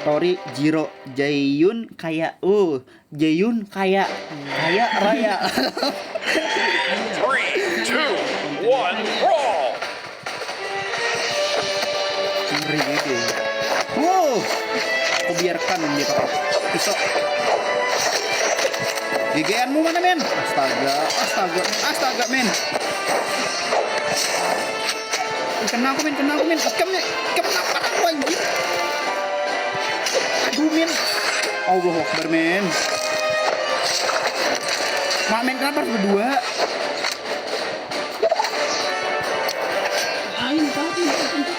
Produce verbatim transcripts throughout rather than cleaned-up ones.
Tori Jiro Jayun kaya uh Jayun kaya kaya raya. Three, two, one, roll. Ngeri gitu. Wow. Aku biarkan dia pakai pisau. G G-anmu mana, men? Astaga, astaga, astaga, men. Kena aku, men, kena aku, men. Kena, kena apa aku, anjir? Aduh, men. Allahu Akbar, men. Mak, men, kenapa harus berdua? Ain, kau pintar, pintar.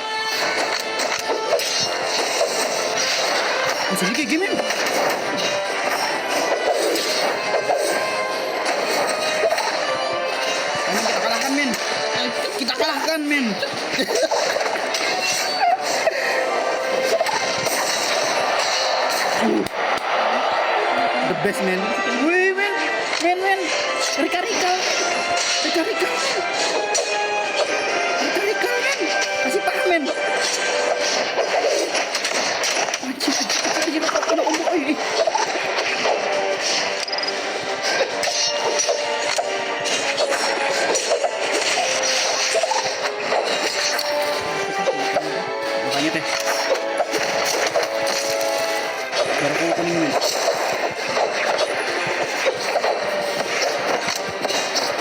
Masih kayak gini. Ayo, kita kalahkan, men. Kita kalahkan, men. The best, men. Wih, men. Men, men. Rika, Rika. Rika, Rika. Rika, Rika, men. Kasih paham, men. Anjir, anjir, anjir, anjir, apa kena umur, oi. Makanya teh. Baru aku kuning, men.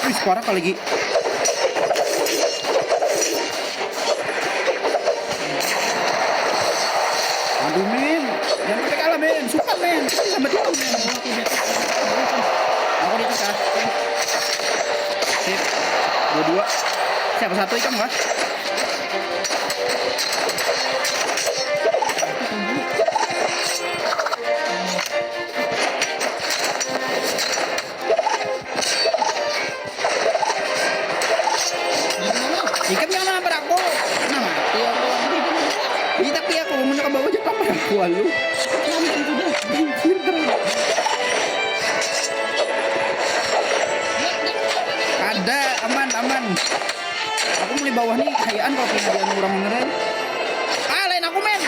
Wih, parah kali, Gi. Aduh, men. Jangan sampai kalah, men. Sumpah, men. Pasti sampai tutup, men. Aku di atas, kah? Sip. Dua-dua. Siapa satu, ikam kah? Ikam jangan nampar aku. Nah, mati aku. Ih, tapi aku mau ke bawah, jangan nampar aku, alu. Anjir, terus. Ada, aman, aman. Aku mulai bawah nih, kayaan kalau kena dia orang beneran. Ah, lain aku, men.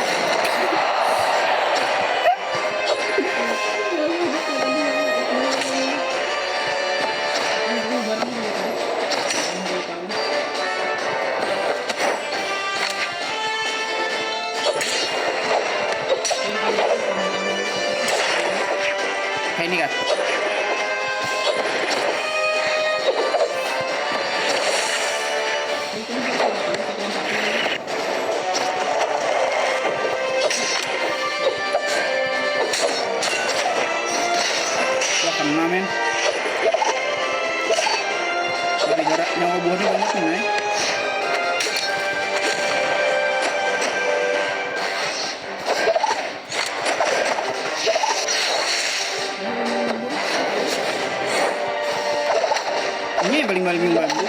Kayak ini kah? Wah, kena, men. Tapi jarak nyawa buahnya banyak nih, men. Ini yang paling paling bantu.